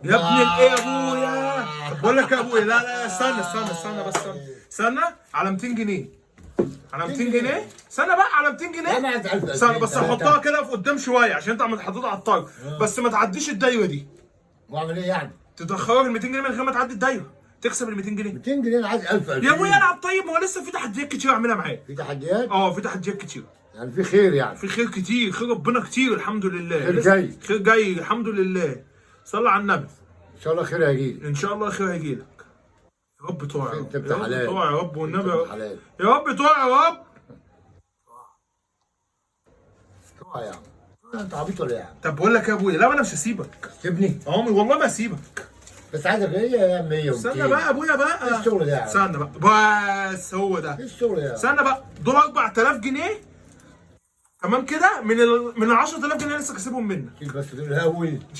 يا ابن الايه يا ابويا. طب بقول لك يا ابويا، لا لا استنى استنى استنى بس، استنى استنى على 200 جنيه، على 200 جنيه. استنى بقى على 200 جنيه. انا عايز 1000. استنى بس، احطها كده في قدام شوية عشان انت عم تحطها على الطاولة، بس ما تعديش الدايرة دي. واعمل ايه يعني؟ تدخلك ال 200 جنيه من غير ما تعدي الدايره، تكسب ال 200 جنيه. 200 جنيه؟ انا عايز 1000، 2000. يا ابويا العب. طيب ما هو لسه في تحديات كتير اعملها معاك. في تحديات؟ اه، في تحديات كتير. يعني في خير يعني؟ في خير كتير، خير ربنا كتير الحمد لله. خير جاي. خير جاي الحمد لله، صلى على النبي. ان شاء الله خير هيجيلي. ان شاء الله خير هيجيلك يا رب. طوع يا انت رب، ابن يا رب حلال. طوع يا رب والنبي يا انت ابن رب. حلال. يا رب طوع يا رب. اوعى يا عم، انت عبيط ولا ايه يا عم؟ طب بقول لك يا ابويا، لا انا مش هسيبك. سيبني. عمري والله ما هسيبك. بس عايزك ايه يا 100 و200؟ استنى بقى يا ابويا بقى. ايه الشغل ده يا عم؟ استنى بقى، بس هو ده. ايه الشغل ده يا عم؟ استنى بقى، دول 4000 جنيه تمام كده من ال 10000 جنيه لسه كاسبهم منك. شيل بس دول الاول.